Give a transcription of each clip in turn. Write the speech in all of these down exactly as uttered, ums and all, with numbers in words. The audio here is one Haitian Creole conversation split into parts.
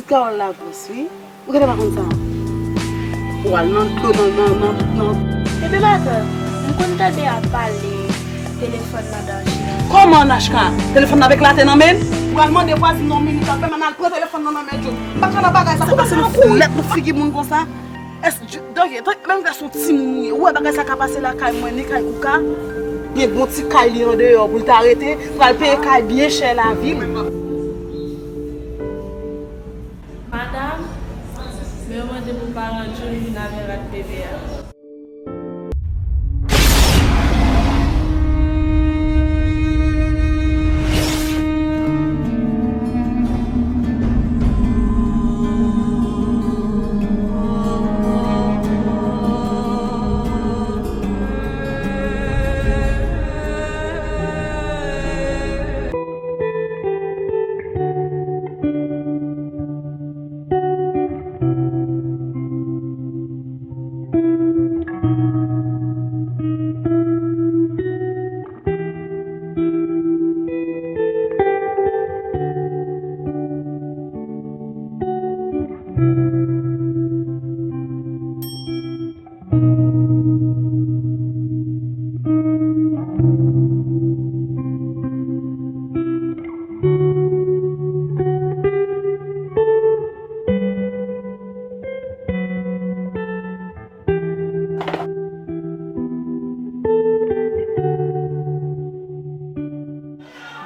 Kawòl la gwòs, wi. Ou genlè pa konn sa. Ou al nan dlo, nan, nan, nan, nan. Bebe matant, m konn tande y ap pale telefòn nan danje. Kòman, Nachka? Telefòn nan ap eklate nan men l? Ou pral mande vwazin nan yon minit, ap fè m al pran telefòn nan nan men John. M pa ka nan bagay sa. Sa pase nan foulèt nan figi moun konsa? Èske, tande, tande, menm gason timoun ou ye. Ou wè bagay sa ka pase lakay mwen, ni kay Kouka. Gen bon ti kay li andeyò pou l ta rete, pral peye kay byen chè lavil. Madanm, men yo mande pou paran June vin avè rad bebe a.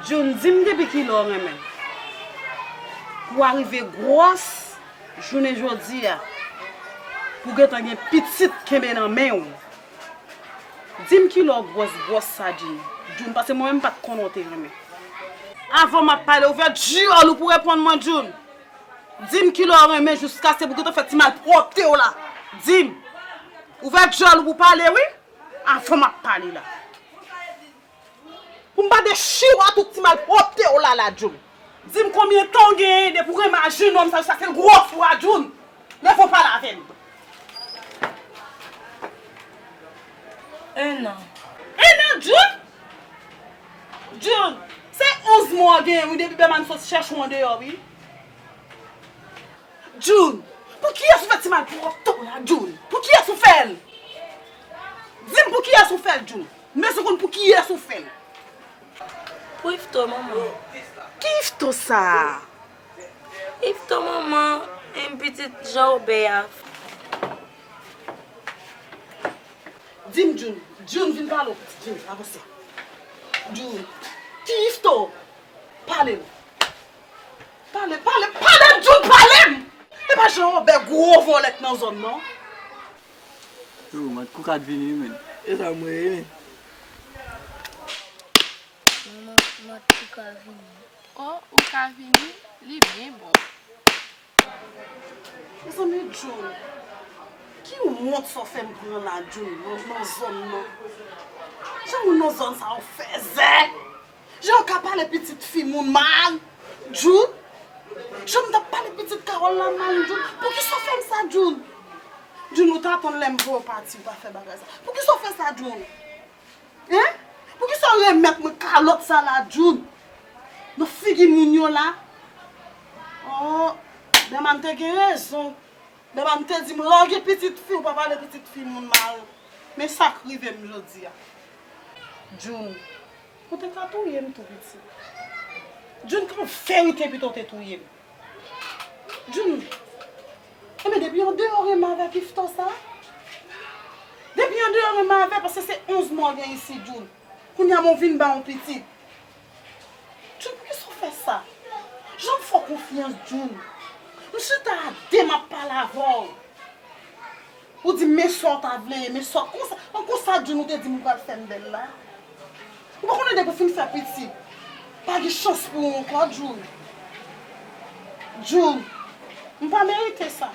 June, di m depi kilè w renmen pou w arive gwòs jounen jodi a, pou w gentan gen pitit kenbe nan men w. Di m kilè w gwòs gwòs sa, June. June, paske mwen menm m pa t konnen w te renmen. Avan m ap pale, ouvè dyòl ou pou w reponn mwen, June. Di m kilè w renmen jiskaske pou w gentan fè ti malpwòpte w la. Di m. Ouvè dyòl ou pou w pale, wi. Avan m ap pale la. Pou m pa dechire w a tout ti malpwòpte w la la, June. Di m konbyen tan w genyen depi w renmen a jenòm sa jiskaske l gwòs ou a, June. Leve w pale avè m. En an. En an, June? June, se onz mwa w genyen, wi, depi Bèman sot chèche w andeyò, wi. June, pou kiyès ou fè ti malpwòpte w la, June? Pou kiyès ou fè l? Di m pou kiyès ou fè l, June. M bezwen konn pou kiyès ou fè l. Pou Ifto, manman. Ki Ifto sa a? Ifto, manman, en pitit Jean Robert a. Di m, June. June, vin pale w, pitit. June, avanse. June. Ki Ifto? Pale m. Pale, pale, pale m, June, pale m! E pa Jean Robert gwo vòlè k nan zòn nan? Yo, Mat Kouka t vini wi, menn. E sa mwen ye, menn. Manman, Mat Kouka vini. O, ou ka vini? Li byen bon. Mezanmi, June, ki wont sa w fè m pran la, June, nan, nan zòn nan? Jan moun nan zòn sa yo fèzè. Jan yo ka pale pitit fi moun mal. June, jan m t ap pale pitit Carole la mal, June. Poukisa w fè m sa, June? June, ou t atann lè m voye w pati, ou pa fè bagay sa. Poukisa w fè sa, June? Hein? Poukisa w remèt mwen kalòt sa la, June? Nan figi moun yo la? Oh, Bèman te gen rezon. Bèman te di m lage pitit fi w, pa pale pitit fi moun mal. Men sa k rive m jodi a. June, ou te ka touye m tou, pitit. June, k ap verite pito w te touye m. June, enben depi andeyò renmen avèk Ifto sa. Depi andeyò renmen avè, paske se onz mwa w gen isi, June. Kounye a men w vin ba yon pitit. June, poukisa w fè sa? Jan m fè w konfyans, June. M chita a de m ap pale avè w. Ou di m men sa w ta vle, men sa w konsa, an konsa, June, ou te di m ou pral fè m bèl la. Ou pa konnen depi w fin fè pitit, pa gen chans pou ou ankò, June. June, m pa merite sa.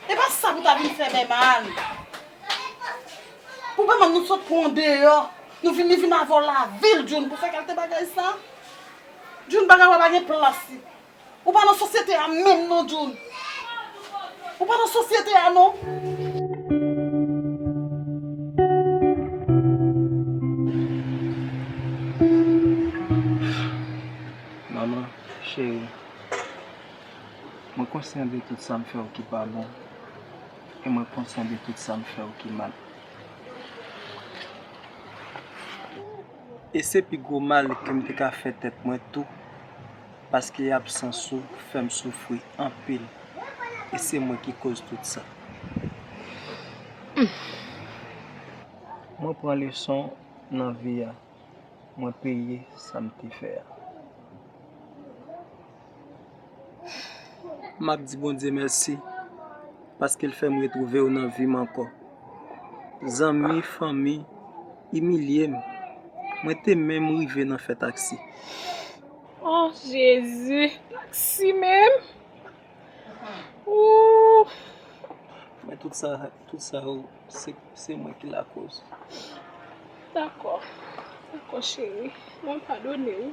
E pa sa pou ta vin fè Bèman. Pou Bèman nou sot pran andeyò, nou vin, li vin avè w lavil, June, pou fè kèlke bagay sa. June, bagay w pa gen plas li. Ou pa nan sosyete a menm non, June. Ou pa nan sosyete a non. Manman, cheri, mwen konn Konsyan de tout sa m fè w ki pa bon, e mwen konsyan de tout sa m fè w ki mal. E se pi gwo mal ke m te ka fè tèt mwen tou, paske absans ou fè m soufri anpil, e se mwen ki koz tout sa. Mwen pran leson nan vi a, mwen peye sa m te fè a. M ap di Bondye mèsi, paske l fè m retwouve w nan vi m ankò. Zanmi, fanmi, imilye m. Mwen te menm rive nan fè taksi. Oh, Jezi, taksi menm? Ooh. Men tout sa, tout sa yo, se, se mwen ki lakoz. Dakò. Dakò, cheri. Mwen padone w.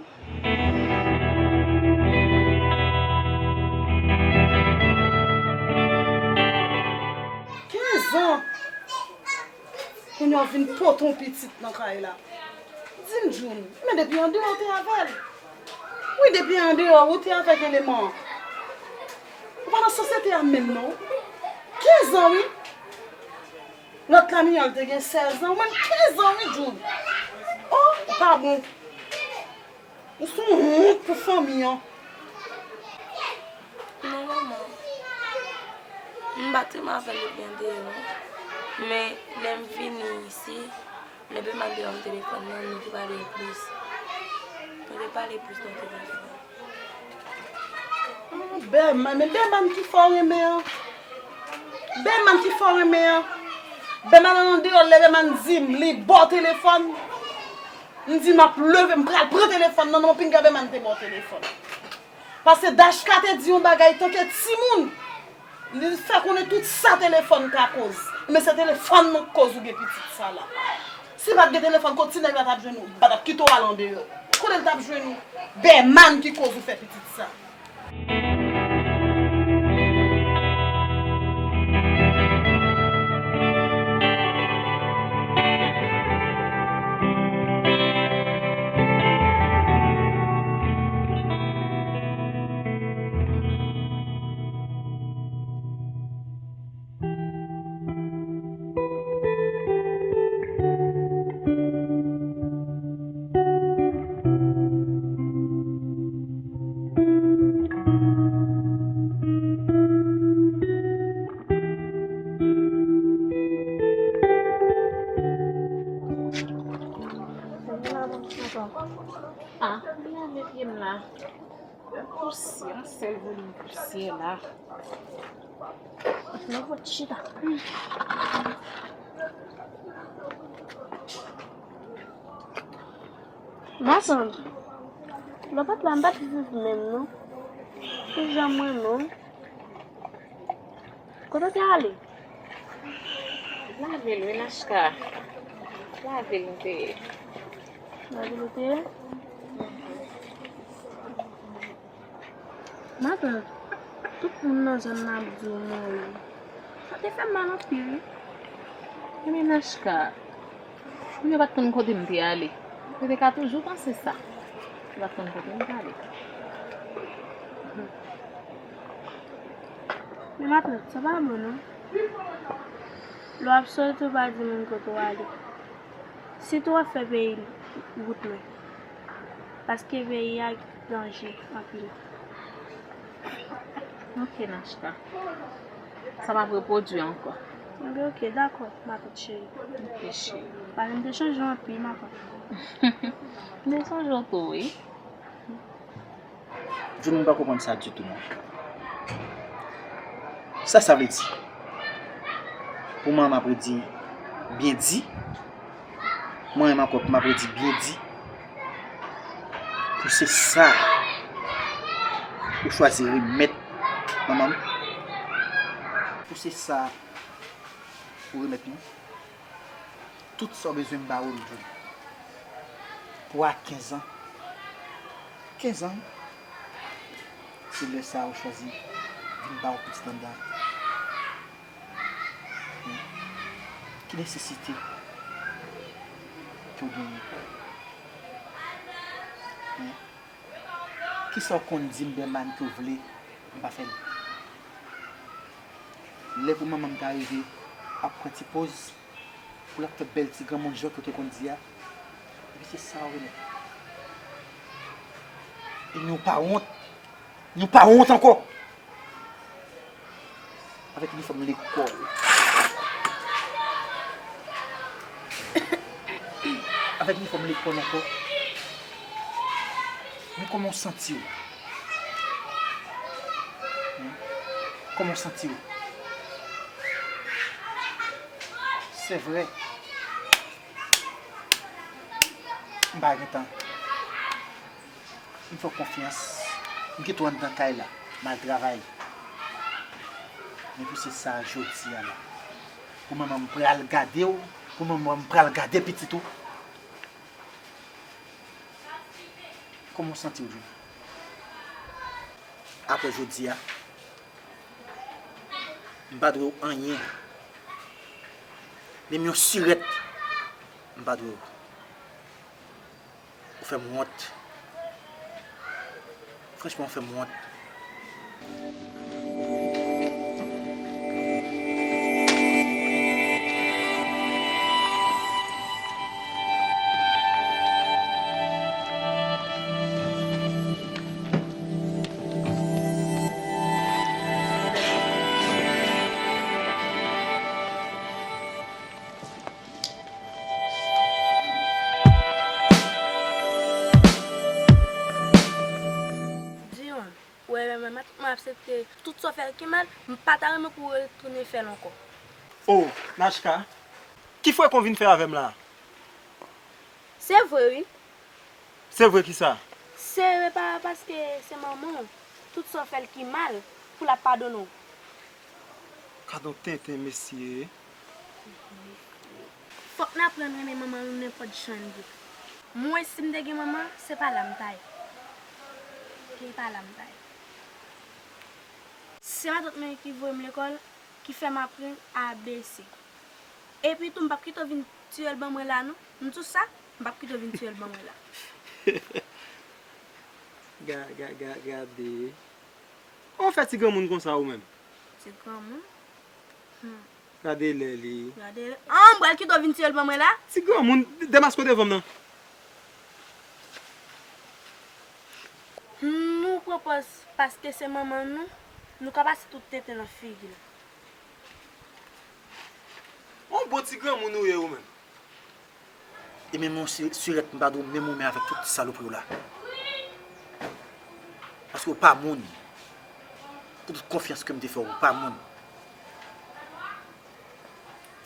Kenz an! Kounye a w vin pote yon pitit nan kay la. Di m, June, men depi andeyò w te avè l? Wi, depi andeyò ou te avèk eleman an. Ou pa nan sosyete a menm non. Kenz an wi. Lòt la Miyòl te gen sèz an, ou menm kenz an wi, June. Oh, ou pa bon. Ou se yon wont pou fanmi an. Non, manman. M pa t renmen avè l depi andeyò non. Men lè m vini isi, lè Bèman te ban m telefòn nan, nou te pale plis. Nou te pale plis nan telefòn. Ah, Bèman, men Bèman ki fè w renmen an. Bèman ki fè w renmen an. Bèman andeyò, lè Bèman di m li ba w telefòn. M di m ap leve, m pral pran telefòn nan, non, pinga Bèman te ba w telefòn. Paske Dachka te di yon bagay tanke timoun. Li fè konnen tout sa telefòn ka koz. Men se telefòn nan k koz ou gen pitit sa la. Si pa t gen telefòn, kot ti nèg la t ap jwenn ou? Li pa t ap kite w al andeyò. Kote l t ap jwenn ou? Bèman ki koz ou fè pitit sa. Ah, m lave pye m la. Yon pousyè, yon sèl volim pousyè la. Nan pot chita. Matant, lè w pa t la, m pa t viv menm non. Se jan mwen menm. Kote w te ale? Lave l wi, Nachka. Lave l m te ye. Lave l ou te ye? Matant, tout moun nan zòn nan ap di w mouri. Sa te fè m mal anpil wi. Ebyen Nachka, ou te pa t konn kote m te ale. Ou te ka toujou panse sa. Ou pa t konn kote m t ale. Men matant, sa pa bon non. Lè w ap sòti, w pa di moun kote w ale. Sitou w ap fè peyi wout mwen. Paske peyi a gen danje anpil. Ok, Nachka. Sa p ap repwodui ankò. Ebyen, ok, dakò, matant cheri. Ok, cheri. Pale m te chanje w anpil, matant. M te sonje w tou, wi. June, mwen pa konprann sa ditou non. Sa sa vle di? Pou mwen, m ap redi byen di. Mwen menm ankò, m ap redi byen di. Pou se sa ou chwazi remèt manman m? Pou se sa ou remèt mwen? Tout sa w bezwen m ba ou l, June. Pou a kenz an. Kenz an, wi. Se lè sa a ou chwazi vin ba w pitit anndan. Ki nesesite ke w genyen? Kisa w konn di m, Bèman, ke w vle m pa fè l? Lè pou manman m ta rive ap pran ti poz, pou l ap fè bèl ti granmoun jan ke w te konn di a, epi se sa w remèt. E nou pa wont. Nou pa wont ankò. Avèk inifòm lekòl. Avèk inifòm lekòl ankò. Men kòman w santi w? Hmm? Kòman w santi w? Se vre. M pa gen tan. M fè w konfyans. M kite w anndan kay la. M al travay. Men pou se sa jodi a la. Pou manman m pral gade w, pou manman m pral gade pitit ou. Kòman w santi w, Djou? Apre jodi a, m pa dwe w anyen. Menm yon sirèt, m pa dwe w. Ou fè m wont. Franchman, ou fè m wont. Dion, ou wè menm matant mwen aksepte tout sa w fè l ki mal, m pa ta renmen pou w retounen fè l ankò. O, Nachka, ki frekon w vin fè avè m la? Se vre wi. Se vre kisa? Se vre pa paske se manman w, tout sa w fè l ki mal, pou l ap padone w. Gad on tenten mesye. Fòk n aprann renmen manman nou nenpòt jan n ye. Mwen, si m te gen manman, se pa la m ta ye. Se pa la m ta ye. Se matant mwen ki voye m lekòl, ki fè m aprann A B C. Epi tou, m p ap kite w vin tiye l ban mwen la non. M di w sa, m p ap kite w vin tiye l ban mwen la. Ga, ga, ga, gade. Kòman w fè ti granmoun konsa ou menm? Ti granmoun? Hmm. Gade lè li. Gade lè. An, m pral kite w vin tiye l ban mwen la. Ti granmoun, demaske w devan m nan. Nou pran pòz paske se manman nou, nou ka pase tout tenten nan figi l. On bon ti granmoun ou ye ou menm. E menm yon si-, sirèt m pa dwe menm ou menm avèk tout ti salopri w la. Paske w pa moun. Pou tout konfyans ke m te fè w, ou pa moun.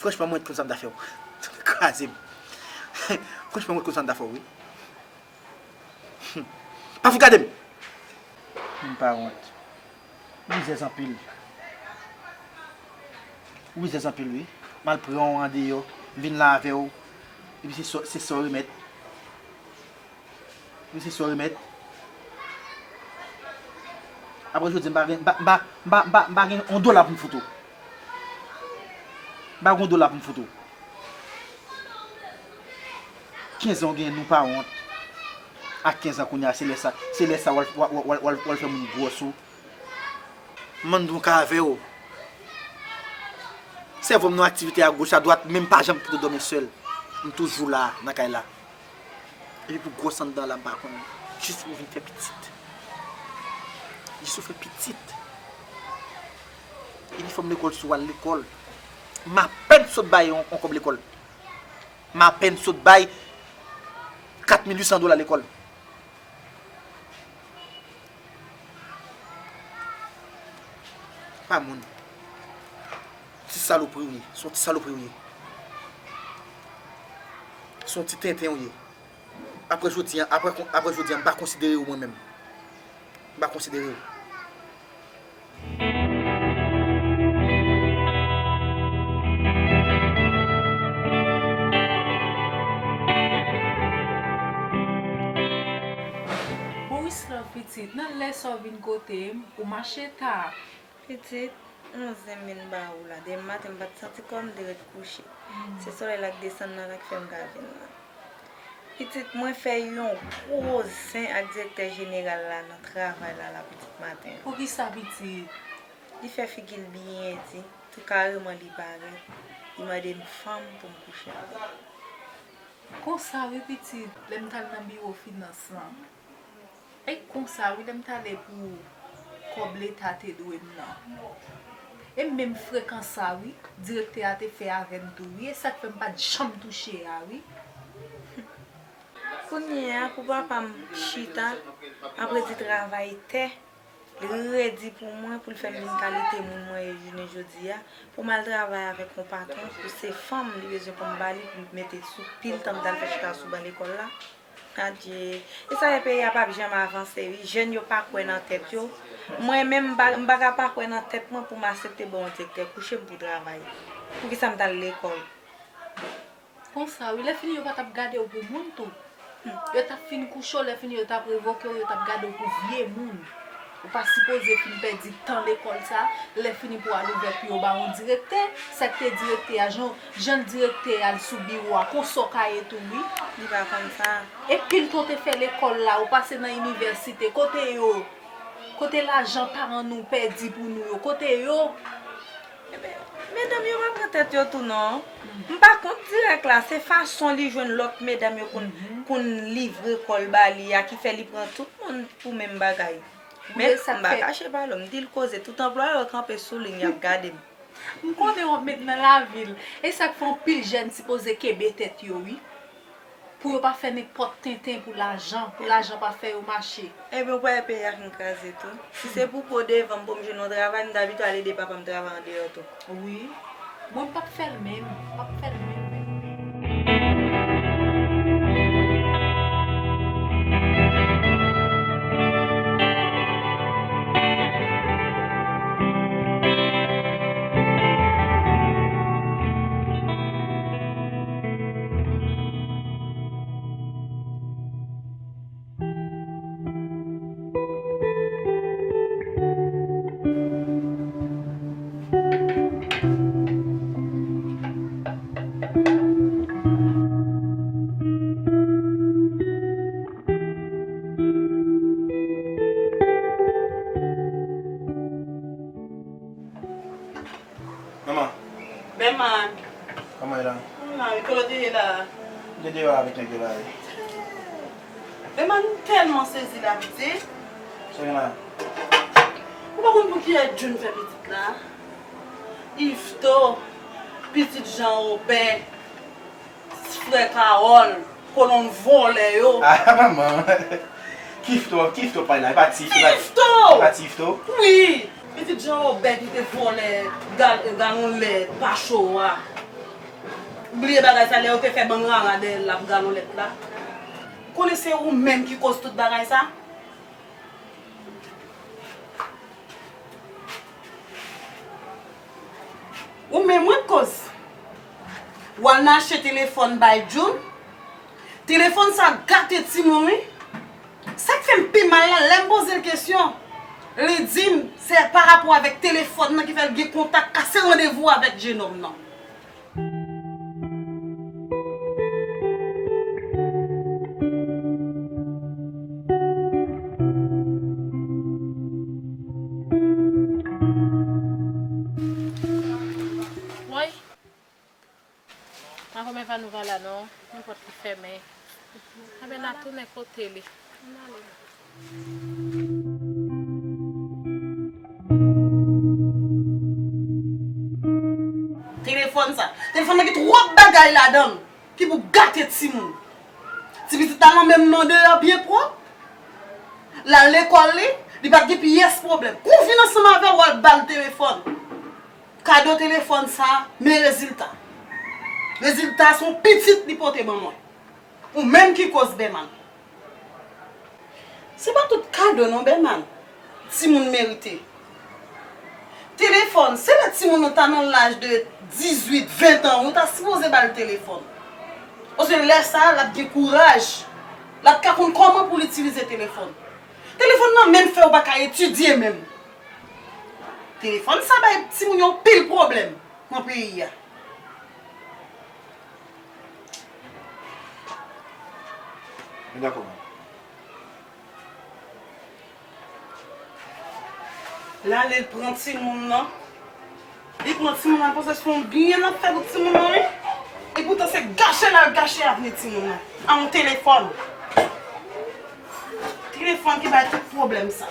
Franchman, mwen t konn sa m ta fè w. Kraze m. Franchman, mwen t konn sa m ta fè w, wi. Pa fout gade m! M pa wont. Ou rizèz anpil. Ou rizèz anpil, wi. M al pran w andeyò, m vin la avè w. Epi se sa, se sa w remèt. Epi se sa w remèt. Apre jodi, m pa gen, m pa, m pa, m pa, m pa, m pa gen yon dola pou m fout ou. M pa gen yon dola pou m fout ou. Kenz an w gen, nou pa wont. A kenz an kounye a, se lè sa, se lè sa w al, w al, w al, w al, w al fè moun gwòs ou. M ann donk avè w. Sèvo m nan aktivite agoch, adwat, men m pa janm kite w dòmi sèl. M toujou la, nan kay la. Epi pou gwòs anndan la, m pa konn. Jis ou vin fè pitit. Jis ou fè pitit. Inifòm lekòl si w al lekòl. M apèn sot bay yon, yon kòb lekòl. M apèn sot bay kat mil uit san dola lekòl. Pa moun. Ti salopri w ye. Se yon ti salopri w ye. Se yon ti tenten w ye. Apre jodi a, apre, apre jodi a, m pa konsidere w mwen menm. M pa konsidere w. Boris Love pitit, nan lè sa w vin kote m, ou mache ta. Pitit, yon zen m vin ba ou la. Demen maten m pa t santi kò m, m te ret kouche. Se solèy la k desann nan la k fè m ka vin la. Pitit, mwen fè yon gwo zen ak direktè jeneral la nan travay la, la pitit maten an. Poukisa, pitit? Li fè figi l byen di, Kareman li parèt, li mande m fanm pou m kouche avè l. Konsa wi pitit, lè m t al nan biwo finans lan. E konsa wi, lè m t ale pou kòb leta te dwe m nan. E menm frekans sa wi, direktè a te fè avè m tou wi, e sa k fè m pa t janm touche a wi. Kounye a, pou papa m chita, ap redi travay tè, li redi pou mwen, pou l fè m vin kalite moun mwen ye jounen jodi a, pou m al travay avèk yon patwon, pou se fanm li bezwen pou m ba li, pou m mete sou pil tan m t al fè chita sou ban lekòl la. Adye. E sa fè peyi a p ap janm avanse wi. Jèn yo pa kwè nan tèt yo. Mwen menm, m pa, m pa ka pa kwè nan tèt mwen pou m aksepte ba yon direktè kouche m pou travay. Poukisa m t al lekòl? Konsa wi, lè fini yo pa t ap gade w pou moun tou. Yo t ap fin kouche w, lè fini yo t ap revoke w, yo t ap gade w pou vye moun. Ou pa sipoze fin pèdi tan lekòl sa, lè fini pou al ouvè pou yo ba yon direktè. Sa k te direktè a, jan, jan direktè a al sou biwo a, konsa w ka ye tou wi. Li pa konn sa. E pil tan w te fè lekòl la, ou pase nan inivèsite, kote yo? Kote lajan paran nou pèdi pou nou yo? Kote yo? Ebyen, medam yo pa pran tèt yo tou non. M pa kont dirèk la, se fason li jwenn lòt medam yo konn, konn livre kò l ba li a ki fè li pran tout moun pou menm bagay. Men m pa kache pale w, m di l koze, tout anplwaye yo kanpe sou liy, y ap gade m. M konnen w ap met nan lavi l. E sa k fè anpil jèn sipoze kenbe tèt yo wi. Pou yo pa fè nenpòt tenten pou lajan, pou lajan pa fè yo mache. Ebyen, ou pa wè peyi a fin kraze tou. Si se pou po devan m pou m jwenn yon travay, m ta pito al ede papa m travay andeyò tou. Wi. Mwen, m p ap fè l menm. M p ap fè l menm, menm, menm. Manman. Bèman. Kòman w ye la? M la wi, kote w te ye la? M te deyò avèk nèg yo la wi. Bèman, m tèlman sezi la piti. Sa gen la? Ou pa konn pou kiyès June fè pitit la? Yvetot, pitit Jan Wobè. Frè Kawòl, kolonn vòlè yo. Ah, manman. Ki Yvetot, ki Yvetot w ap pale la? E pa ti Yvetot, e pa ti Yvetot? Wi. Pitit Jan Wobè ki te vòlè gal-, galon lèt Pacho a. Ou bliye bagay sa lè yo te fè bann rara dèyè l la pou galon lèt la? Ou konnen se ou menm ki koz tout bagay sa? Ou menm wi k koz. W al nan achte telefòn bay June. Telefòn sa gate timoun wi. Sa k fè m pi mal la, lè m poze l kesyon, li di m se pa rapò avèk telefòn nan ki fè l gen kontak, kase randevou avèk jenòm nan. Woy! Pa konn men pa nou pa la non, nenpòt ki fèmen. Anben n a tounen kote li. Ann ale. Telefòn sa. Telefòn nan gen twòp bagay ladan l ki pou gate timoun. Ti pitit la nan menm nan deyò byen pwòp. L al lekòl li, li pa t gen pyès pwoblèm. Kou w vin ansanm avè l, w al ba l telefòn. Kado telefòn sa, men rezilta. Rezilta se yon pitit li pote ban mwen. Ou menm ki koz Bèman. Se pa tout kado non Bèman timoun merite. Telefòn, se lè timoun nan ta nan laj de dizuit, ven tan, ou ta sipoze ba l telefòn. Paske lè sa a, l ap gen kouraj. L ap ka konn kòman pou l itilize telefòn. Telefòn nan menm fè w pa ka etidye menm. Telefòn sa bay timoun yo anpil pwoblèm nan peyi a. Mwen dakò, manman. L ale l pran timoun nan, l Li pran timoun nan, panse se yon byen l ap fè pou timoun nan, wi. Epoutan se gache l al gache avni timoun nan. An yon telefòn. Telefòn ki bay tout pwoblèm sa.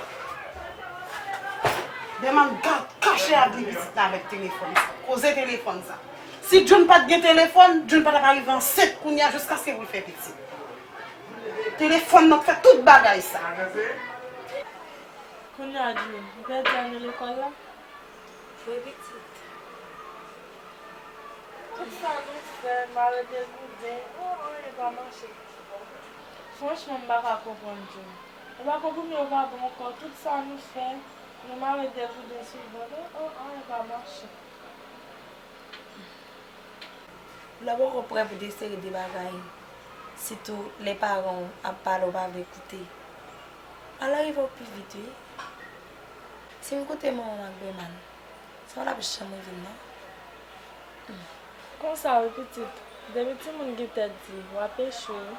Dèman ga-, kache avni pitit la avèk telefòn sa. Koze telefòn sa. Si June pa t gen telefòn, June pa t ap rive ansent kounye a jiskaske pou l fè pitit. Telefòn nan k fè tout bagay sa. Kounye a, June, ou pèdi ane lekòl la? Wi, pitit. Tout sa nou fè, mare degouden, oh, anyen pa mache. Franchman, m pa ka konprann June. Ou pa konn pou m yo pa bon ankò. Tout sa nou fè, nou mare degouden souvan, men, oh, anyen pa mache. Lè w poko prè pou de seri de bagay, sitou lè paran w ap pale w pa vle koute, al rive w pi vit, wi. Si m koute manman m ak Berman, sa pa t ap janm rive m, non. Konsa wi, pitit. Depi timoun gen tèt di, w ap echwe wi.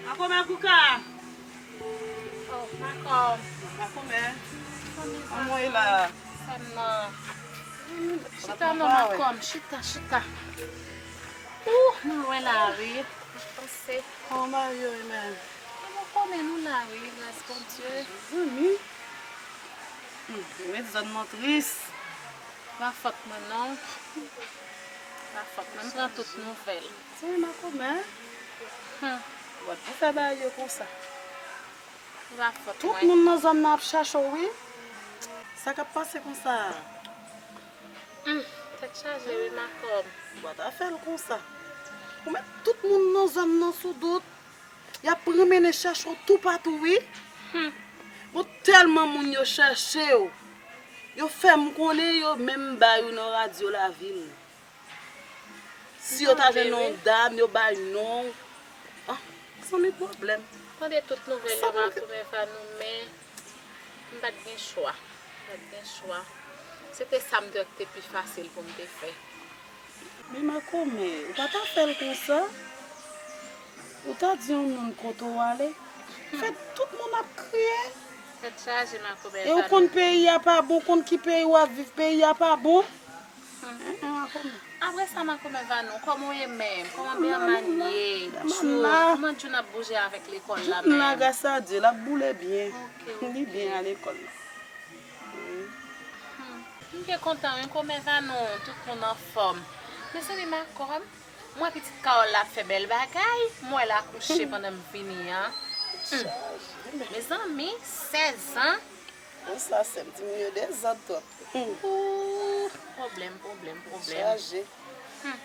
Makomè Kouka. Oh, Makòm. Makomè. Kòman w ye la? Sa m nan. Chita non, Makòm. Chita, chita. Ouh, nou lwen la, wi. Panse. Kòman mari w ye, menm? Makomè, nou la, wi, gras Bondye. Zanmi. Hmm, ou met zòn nan tris. Pa fòt mwen, non. Pa fòt mwen. M pran tout nouvèl. Se makomè. Hmm. Ou pa t pou fè bagay yo konsa. Se pa fòt mwen. Tout moun nan zòn nan ap chache w, wi. Sa k ap pase konsa a? Hmm, tèt chaje, wi, Makòm. Ou pa ta fè l konsa. Ou met tout moun nan zòn nan sou dout. Y ap pran mennen chache w toupatou, wi. Hmm. Bon, tèlman moun yo chache w. Yo fè m konnen yo menm ba yo nan radyo lavil. Si yo ta jwenn yon dam, yo bay non. Ah, zanmi pwoblèm. Tande tout nouvèl yo, Makomè Vanou, men m pa t gen chwa. M pa t gen chwa. Se te sa m te wè ki te pi fasil pou m te fè. Men Makomè, ou pa ta fè l konsa. Ou ta di yon moun kote w ale. Fè tout moun ap kriye. Tèt chaje, Makomè Vanou. E ou konn peyi a pa bon, konn ki peyi w ap viv, peyi a pa bon. Hmm. Apre sa, Makomè Vanou, kòman w ye menm? Kòman Berman ye? June, kòman June ap bouje avèk lekòl la menm? June la, gras a Dye, l ap boule byen. Li byen a lekòl la. Wi. Hmm. M byen kontan, wi, Makomè Vanou, tout moun anfòm. Mezanmi, Makòm, m wè pitit Carole la ap fè bèl bagay, m wè l akouche pandan m vini an. Hmm. Mezanmi, sèz an. Konsa, sè m, timoun yo dezòd twòp. Hmm. Ooh, pwoblèm, pwoblèm, pwoblèm. Chaje. Hmm.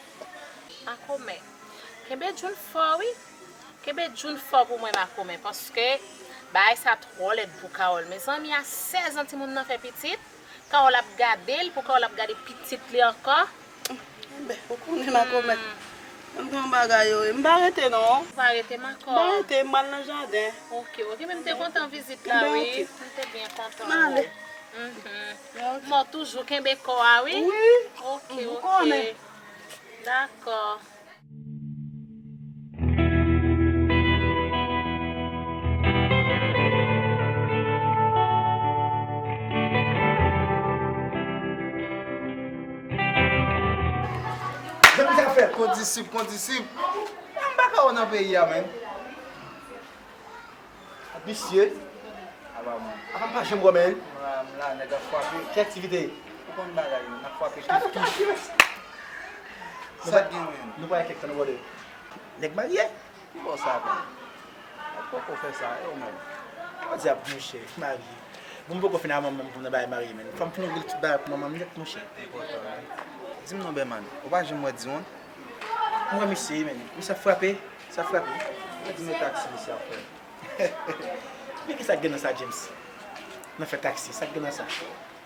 Makomè, kenbe June fò, wi. Kenbe June fò pou mwen, Makomè, paske bagay sa twò lèd pou Carole. Mezanmi, a sèz an timoun nan fè pitit, Carole ap gade l, pou Carole ap gade pitit li ankò. Enben, ou konnen, Makomè. Hmm. Mwen gen yon bagay yo, m pa rete non. Ou pa rete, Makòm? M pa rete, m al nan jaden. Ok, ok, men m te kontan vizit la, wi. M te byen kontan. M ale. Mhm. Mò toujou kenbe kò a, wi. Wi. Ok, ok. Dakò. Menm zafè kondisip, kondisip. M pa ka wè nan peyi a, menm. Visye. Apa m. Apa m pa janm wè, menm. M la, m la, nèg ap frape. Ki aktivite? Ou konn bagay yo, n ap frape kif kif. Sa k gen, menm? Nou pa gen kèk tan, nou bòde. Nèg marye? Ki bò sa konn? Ou poko fè sa, e ou menm? Ou di ap mouche, marye. Bon, m poko fin a manman m pou m nan bagay marye, menm. Fò m fin regle tout bagay pou manman m nèt, mouche. Enpòtan, wi. Di m non, Berman, ou pa janm wè Diwon? M wè misye, menm. Misye ap frape, sa frape. Di m e taksi misye ap fè. Men ki sa k gen nan sa, James? Nan fè taksi, sa k gen nan sa?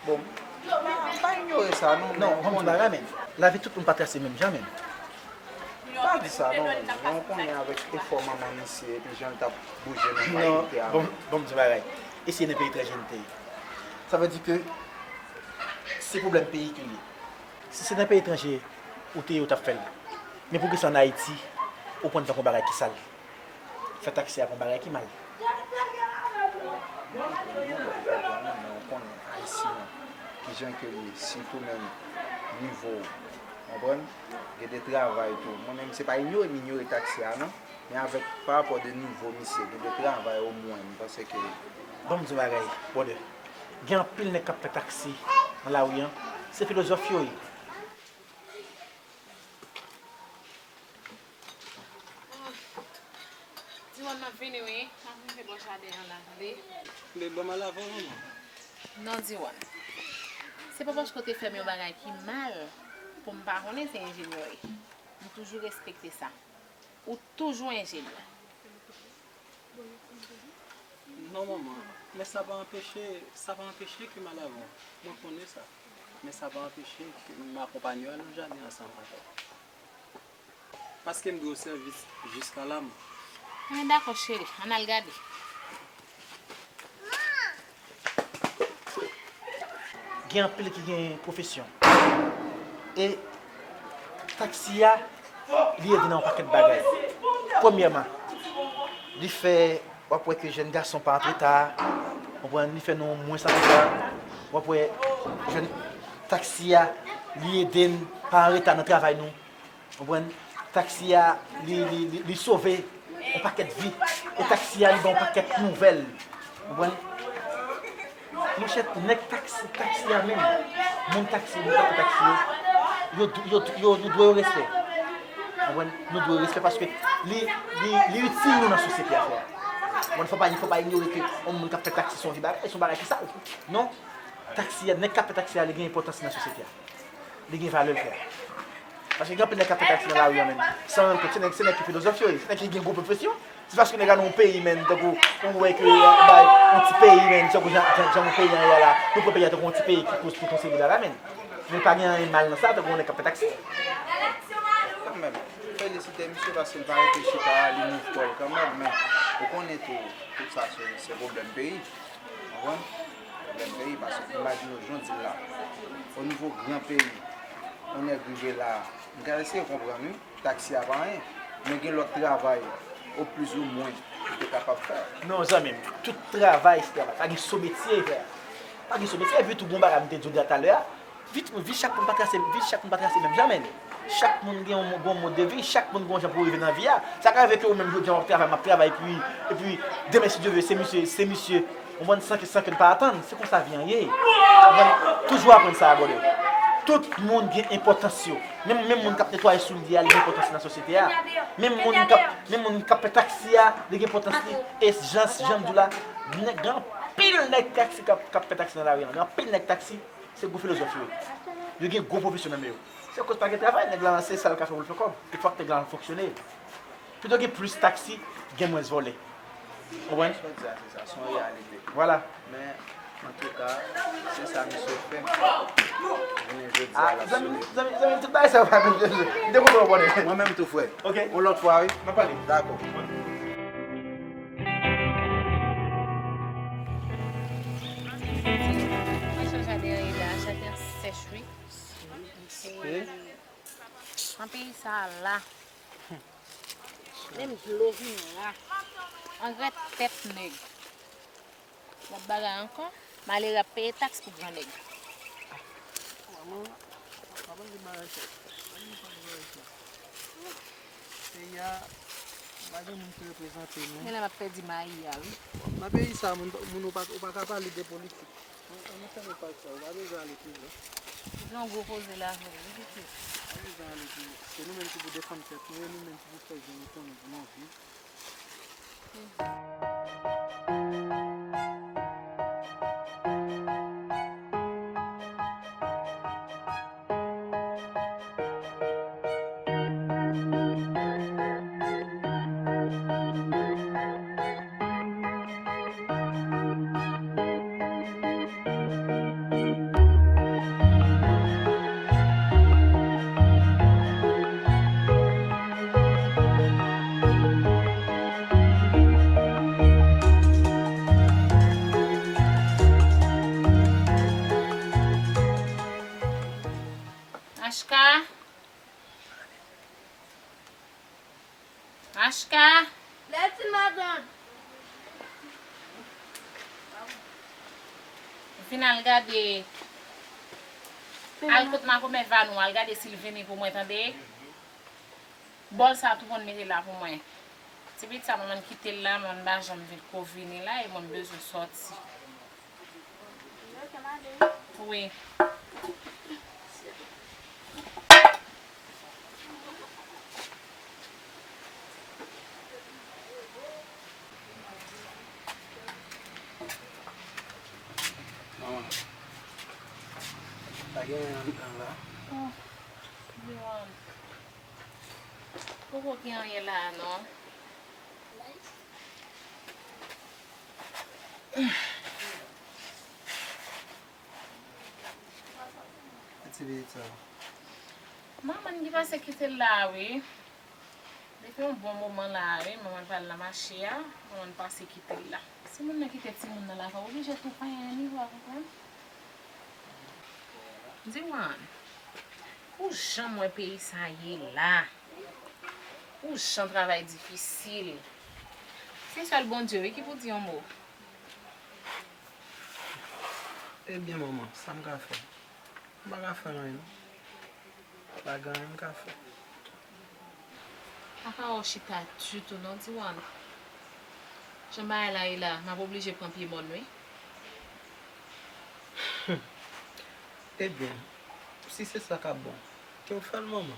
Bon, m pa inyore sa, non, non, men m konn bagay, men. Lavi tout moun pa trase menm jan, men. Pa Di sa non, men w konnen avèk efò manman misye epi jan l t ap bouje nan kay li te avè. Non, bon, bon, m di bagay. E si se nan peyi etranje n te ye? Sa vle di ke se pwoblèm peyi ke l ye. Si se nan peyi etranje ou te ye, ou t ap fè l. Men poukisa ann Ayiti, ou pran l tankou yon bagay ki sal? Fè taksi a pa yon bagay ki mal. Ou konnen ayisyen an, kijan ke l ye, sitou menm nivo, konprann? Gen de travay tou. Mwen menm, se pa inyore m inyore taksi a, non. Men avèk, pa rapò de nivo misye, gen de travay omwen, m panse ke. Ban m di yon bagay, brother. Gen anpil nèg k ap fè taksi nan lari an. Se filozòf yo ye. Diwan, m ap vini wi. M ap rive bò jaden an la, tande. Li ban m al avè w, manman. Non, Diwan. Se pa paske w te fè m yon bagay ki mal pou m pa konnen se enjenyè w ye. M toujou respekte sa. Ou toujou enjenyè. Non, manman. Men sa pa anpeche, sa pa anpeche ke m al avè w. Mwen konnen sa. Men sa pa anpeche ke m akonpanye w al nan jaden ansanm avè w. Paske m dwe w sèvis jiska lam. Anben dakò, cheri. Ann al gade. Gen anpil ki gen pwofesyon. E taksi a, li ede nan yon pakèt bagay. Premyèman, li fè, w ap wè ke jèn gason pa antre ta, konprann, li fè nou mwens antre ta. W ap wè jèn taksi a, li ede n pa an reta nan travay nou. Konprann? Taksi a, li, li, li, li sove yon pakèt vi. E taksi a, li ban yon pakèt nouvèl. Konprann? Monchè, nèg taksi, taksi a menm, moun taksi, moun k ap fè taksi yo, yo, yo, yo, nou dwe yo respè. Konprann? Nou dwe yo respè paske li, li, li itil nou nan sosyete a, frè. Konprann? Fò pa, fò pa inyore ke yon moun k ap fè taksi se yon vye bagay, se yon bagay ki sal. Non. Taksi a, nèg k ap fè taksi a, li gen enpòtans li nan sosyete a. Li gen valè l, frè. Paske gen anpil nèg k ap fè taksi nan lari a, menm, san rann kont, se nèg, se nèg ki filozòf yo ye, se nèg ki gen gwo pwofesyon. Se paske nèg la nan yon peyi, menm, tankou ou wè ke, euh, bay, yon ti peyi, menm, tankou jan, jan, jan yon peyi an ye a la, nou pran peyi a tankou yon ti peyi ki koz tout yon seri bagay, menm. Men pa gen anyen mal nan sa, tankou yon nèg k ap fè taksi. Kanmenm, felisite misye paske l pa rete chita, li mouv kò l kanmenm, men ou konnen tou, tout sa se, se pwoblèm peyi. Konprann? Pwoblèm peyi, paske imajine w jan w di l la. O nivo gran peyi, yon nèg rive la, m ka eseye konprann, wi. Taksi a pa anyen. Men gen lòt travay, o plis ou mwen, ou te kapab fè. Non, zanmi m, tout travay se travay. Pa gen so metye, frè. Pa gen so metye. Epi tou, gon bagay m te di w talè a. Vi, vi chak moun pa trase, vi chak moun pa trase menm jan, menn. Chak moun gen yon, gen yon mòd de vi, chak moun gen yon jan pou rive nan vi a. Sa ka rive ke ou menm jodi a w ap travay, m ap travay, epi, epi demen, si Dye vle, se misye, se misye, ou konprann, san ke, san ke n pa atann. Se konsa vi an ye. Ou konprann? Toujou aprann sa, brother. Tout moun gen enpòtans yo. Menm, menm moun k ap netwaye soulye a, li gen enpòtans li nan sosyete a. Menm moun k ap, menm moun k ap fè taksi a, li gen enpòtans li. E jan, jan m di w la, nèg, gen anpil nèg taksi k ap, k ap fè taksi nan lari an. Gen anpil nèg taksi. Se gwo filozòf yo ye. Yo gen gwo pwofesyon nan men yo. Se akoz pa gen travay, nèg la se sa l ka fè pou l fè kòb. E fòk nèg la fonksyone. Pito gen plis taksi, gen mwens vòlè. Ou konprann? Sa w di a, se sa, se yon reyalite. Vwala. Men, antouka, se sa misye fè. Jounen jodi a, l ap sove. Zanmi, zanmi, tout bagay sa yo pa menm. M te kontan w konnen. Mwen menm tou, frè. Ok. Yon lòt fwa, wi. N ap pale. Dakò. Mwen chanje jaden an la, jaden an sèch wi. E nan peyi sa a la, menm dlo vin ra. Angrè tèt nèg. Lòt bagay ankò, malere ap peye taks pou grannèg. Manman, pa pale de bagay sa. Pa pale de bagay sa. Peyi a, pa gen moun ki reprezante nou. Genlè m ap pèdi mayi a, wi. Nan peyi sa, moun, moun ou pa, ou pa ka pale de politik. An, an nou fèmen paj sa, ou pa bezwen ale pi lwen. Ou gen yon gwo koze la vre, wi, pitit. Pa bezwen ale pi lwen. Se nou menm ki pou defann tèt nou, e nou menm ki pou fè jan nou konnen pou nou viv. Chka. Lève-toi, matant. Vin al gade. Al kot makomè Vanou, al gade si l vini pou mwen, tande. Bòl sa tou konn mete la pou mwen. Ti pitit sa, mwen kite l la, mwen pa janm vin ko vini la, e mwen bezwen sòti. Wi. Manman, pa gen anyen anndan la? Oh, Yohan. Poko gen anyen la a non. Ti pitit sa. Manman ki pase kite l la wi. Depi yon bon moman la wi, manman pa al nan mache a, manman pase kite l la. Si moun nan kite timoun nan lakay, oblije tou fè anyen li, ou pa konprann? Diwan, pou jan m wè peyi sa ye la, pou jan travay difisil, se sèl Bondye wi ki pou di yon mo. Ebyen manman, sa m ka fè? M pa ka fè anyen non. Pa gen anyen m ka fè. Pa ka wè w chita ditou non, Diwan. Jan bagay la ye la, m ap oblije pran pye mòn wi. Ebyen, si se sa k ap bon, ke w fè l manman.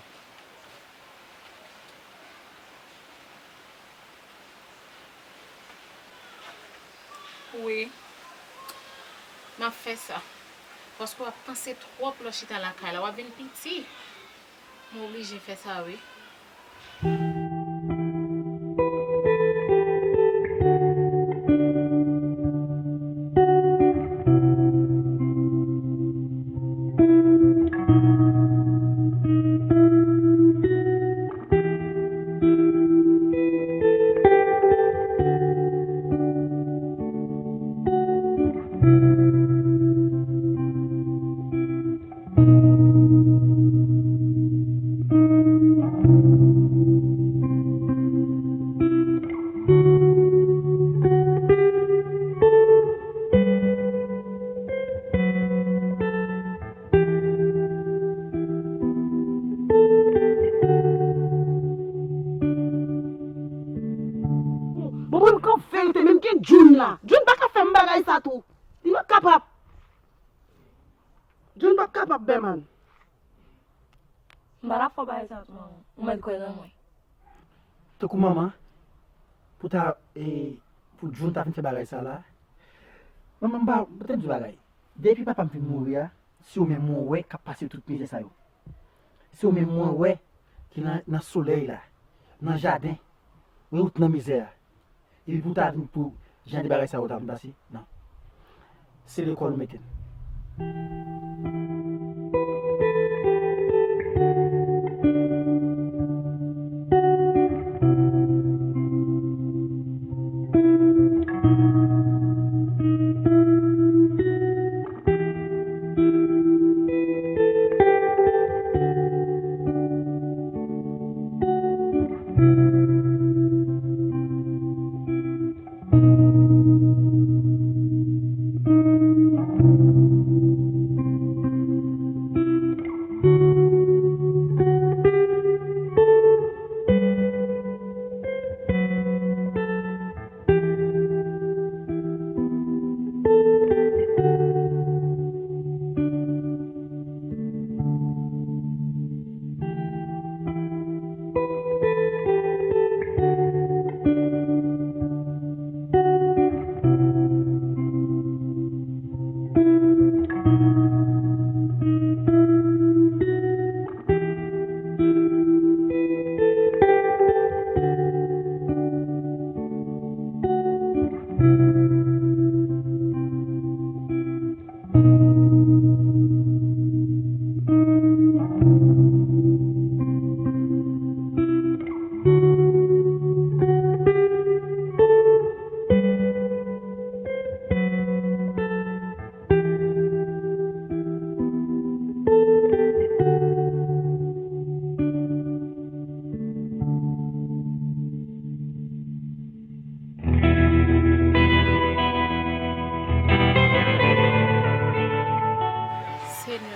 Wi, m ap fè sa. Paske w ap panse twòp lè w chita lakay la, w ap vin piti. Mwen oblije fè sa wi. Bon, bon, m konn verite, menm gen Jun la. Jun pa ka fè m bagay sa tou. Li pa kapab. Jun p ap kapab, Bèman. M pa dakò bagay sa tou, manman. Ou mèt kwè nan mwen. Tankou manman, pou ta, e, pou Jun ta vin fè bagay sa la. Manman, m pa, tande yon bagay. Depi papa m fin mouri a, se ou menm mwen wè k ap pase tout mizè sa yo. Se ou menm mwen wè ki nan, nan solèy la, nan jaden, wi, ou t nan mizè a. Epi pou ta vin pou jan de bagay sa yo ta vin pase? Non. Se lekòl ou mete n.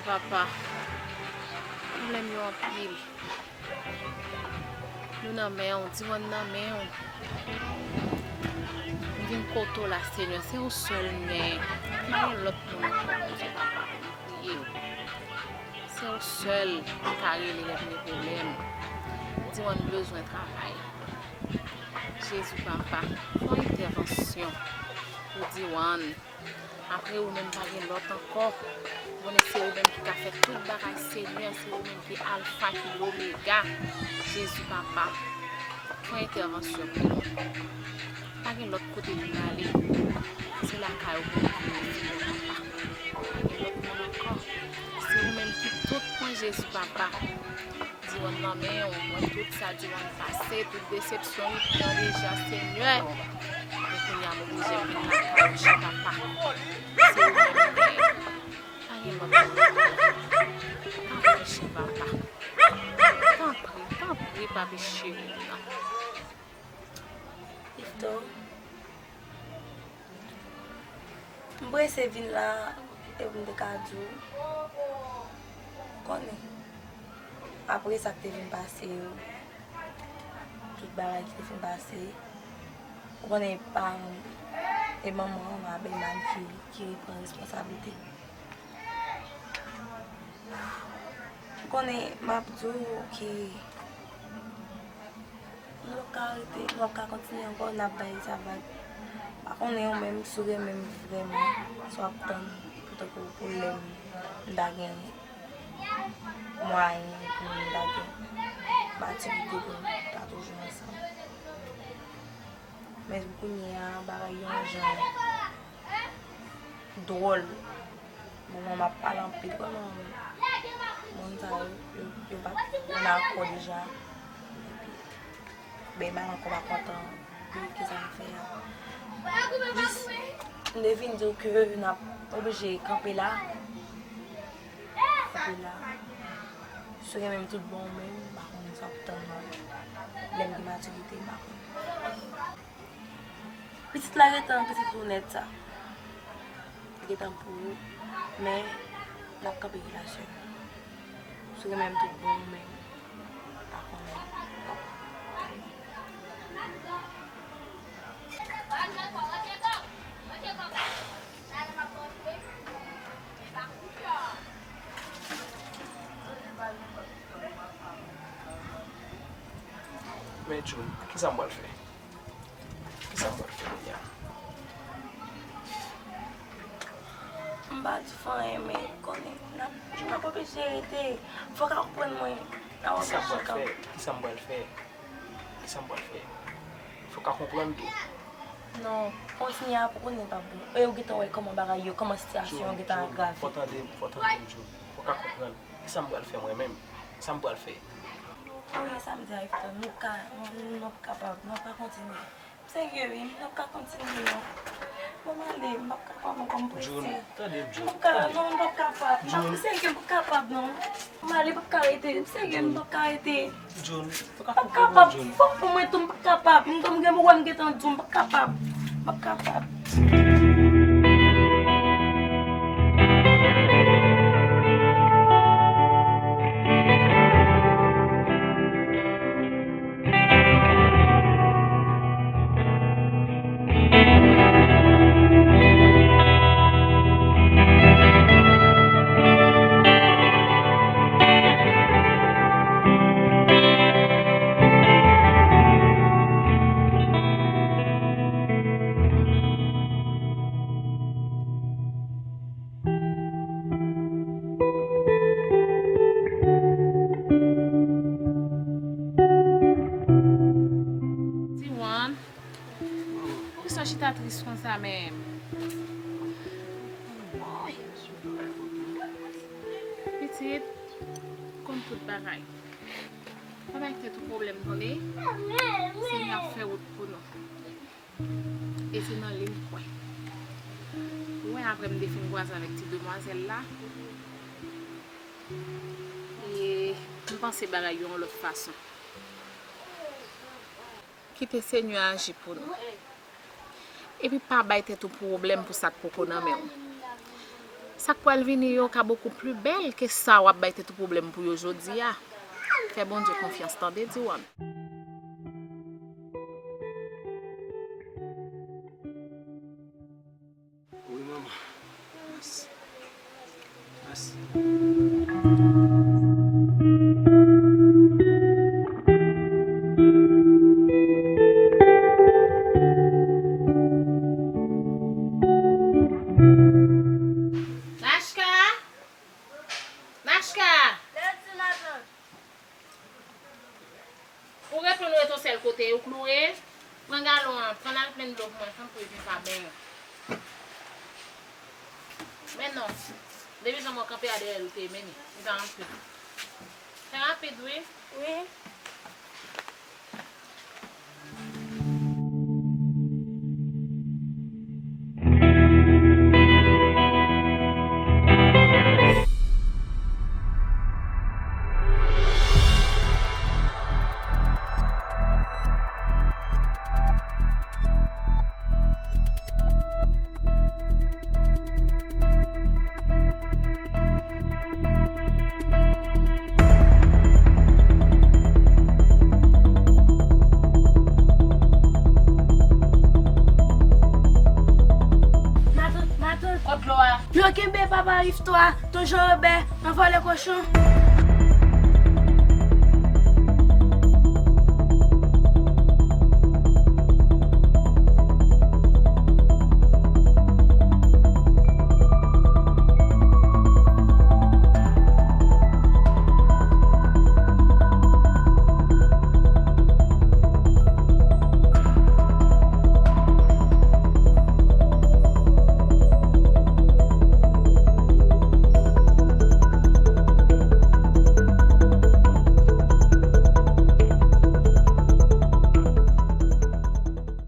Papa, pwoblèm yo anpil. Nou nan men w, Diwan nan men w. M vin kote w la, Senyè, se ou sèl m genyen. Pa gen lòt moun ankò, Bondye papa, m priye w. Se ou sèl m ka rele lè m gen pwoblèm. Diwan bezwen travay. Jezi papa, fè yon entèvansyon pou Diwan. Apre ou menm pa gen lòt ankò. Ou konnen se ou menm ki ka fè tout bagay, Senyè, se ou menm ki Alfa, ki Lomega. Jezi papa, fè entèvansyon pou nou. Pa gen lòt kote pou n ale. Se lakay ou pou nou ale, Senyè papa. Pa gen lòt moun ankò. Se ou menm ki tout mwen, Jezi papa. Diwan nan men w, mwen tout sa Diwan pase, tout desepsyon li pran deja, Senyè. Men kounye a m oblije vin lakay ou, Jezi papa. Se ou menm m genyen. Pa gen lòt moun. Tanpri, Jezi papa. Tanpri, tanpri, papi cheri m nan. Victor. M prese vin la, e pou m te ka di w, konnen, apre sa k te vin pase yo, tout bagay ki te fin pase, ou konnen pa m, e manman m, Abelman ki, ki pran responsablite. Ou konnen, m ap di w ke nou p ap ka rete, nou p ap ka kontinye ankò, n ap bay sa vag. M pa konnen ou menm, si w renmen m vrèman, si w ap tann pou tankou pou lè m, m ta gen mwayen pou m ta gen matirite pou m ta toujou ansanm. Men kounye a, bagay yo yon jan dwòl. Bon, mwen m ap pale anpil, kòman moun sa yo, yo, yo pa t ann akò deja. Epi, ben, m al ankò pa kontan pou kisa m fè a. Jis, m te vin di w ke n ap oblije kanpe la. Kanpe la. Si w renmen m tout bon, men m pa konn sa w ap tann mwen. Lè m gen matirite, m pa konn. Pitit la gentan pitit ou nèt sa. Li gentan pou ou, men n ap kanpe relasyon. Si w renmen m tout bon, men pa konnen. Men June, kisa m pral fè? Kisa m pral fè kounye a? M pa di fò anyen, men konnen n ap, n ap oblije rete. Fò w ka konprann mwen. Kisa m pral fè? Kisa m pral fè? Kisa m pral fè? Fò w ka konprann tou. Non, kontinye ap konnen pa bon. E ou gentan wè kòman bagay yo, kòman sitiyasyon an gentan agrave. Fò w tande m, fò w tande m, June. Fò w ka konprann. Kisa m pral fè mwen menm? Kisa m pral fè? Ou wè sa m di a, Victor, nou ka, nou, nou p ap kapab, nou p ap ka kontinye. M serye wi, m p ap ka kontinye non. Bon, m ale, m p ap kapab ankò, m prese. June, tande m, June. M p ap ka, non, m p ap kapab. M p ap, m serye, m p ap kapab non. M ale, m p ap ka rete, m serye, m p ap ka rete. June, fò w ka konprann mwen, June. M p ap kapab, fòk pou mwen tou, m p ap kapab. M, m gen pou wè m gentan di w, m p ap kapab. M p ap kapab. Diwan, poukisa w chita tris konsa menm? Pitit, konn tout bagay. Pa bay tèt ou pwoblèm, tande? Senyè ap fè wout pou nou. E se nan li m kwè. Ou wè, apre m te fin kwaze avèk ti demwazèl la, e m panse bagay yo yon lòt fason. Kite Senyè aji pou nou. Epi pa bay tèt ou pwoblèm pou sa k poko nan men w. Sa k pral vini yo ka bokou pli bèl ke sa w ap bay tèt ou pwoblèm pou yo jodi a. Fè Bondye konfyans, tande, Diwan. Wi, manman. Mèsi. Mèsi. Nachka! Nachka! Ou reponn ou ret yon sèl kote, ou kloure. Pran galon an, pran al plen dlo pou mwen, tanpri, epi pa benyen. Men non. Depi jan mwen kanpe a dèyè l, ou te mennen. Li pa antre. Fè rapid, wi. Wi. Matant, matant. Kot dlo a? Yo kenbe papa Risto a, Ton Jan Wobè, nan vòlè kochon.